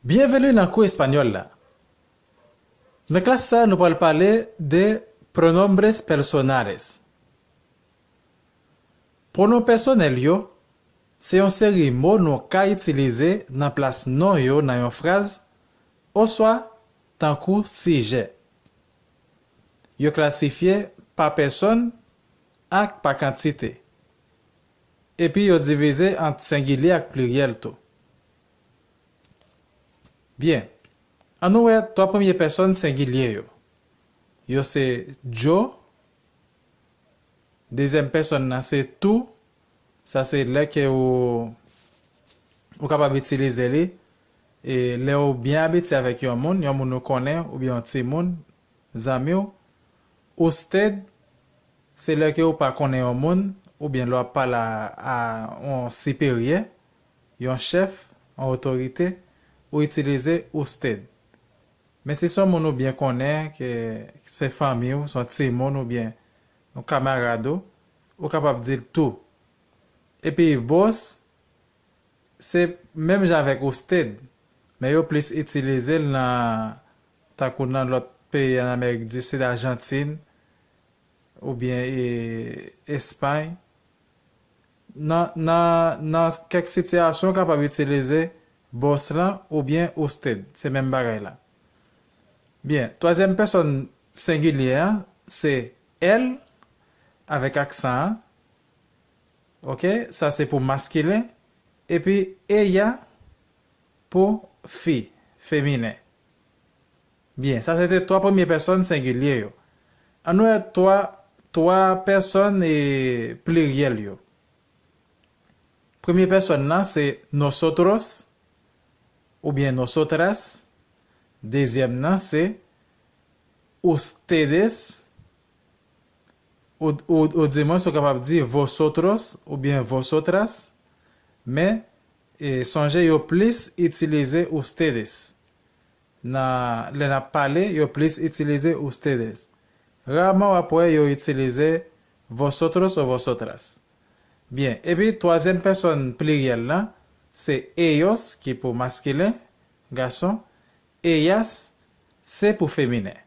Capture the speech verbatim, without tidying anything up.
Byenveni nan kou espanyòl la. Nan klas sa, nou pral pale de pronombres personales. Pwonon pèsonèl yo se yon seri mo nou ka itilize nan plas non yo nan yon fraz, oswa tankou sijè. Yo klasifye pa pèsòn ak pa kantite. Epi yo divize ant sengilye ak pliryèl tou. Byen, ann nou wè twa premye pèsòn sengilye yo. Yo se yo, dezyèm pèsòn nan se tú, sa se lè ke ou, ou kapab itilize li, e lè ou byen abitye avèk yon moun, yon moun ou konnen, oubyen yon timoun, zanmi w. Usted, se lè ke ou pa konnen yon moun, oubyen lè w ap pale a, a yon siperyè, yon chèf, yon otorite, ou itilize usted. Men si se yon moun ou byen konnen, ke se fanmi w, se yon timoun oubyen yon kamarad ou, ou kapab di l tú. Epi vos, se menm jan avèk usted, men yo plis itilize l nan, tankou nan lòt peyi an Amerik di Sid, Ajantin, oubyen, e, Espay. Nan, nan, nan kèk sitiyasyon, ou kapab itilize vos lan oubyen usted. Se menm bagay la. Byen, twazyèm pèsòn sengilye an, se él, avèk aksan an. Oke, sa se pou maskilen. Epi ella pou fi, feminen. Byen, sa se te twa premye pèsòn sengilye yo. Ann nou wè twa, twa pèsòn, e, pliryèl yo. Premye pèsòn nan se nosotros oubyen nosotras. Dezyèm nan se ustedes. Ou, ou, ou di mwen si w kapab di vosotros oubyen vosotras. Men, e, sonje yo plis itilize ustedes. Nan, lè n ap pale, yo plis itilize ustedes. Raman w ap wè yo itilize vosotros o vosotras. Byen, epi twazyèm pèsòn pliryèl lan, se ellos, ki pou maskilen, gason, ellas, se pou feminen.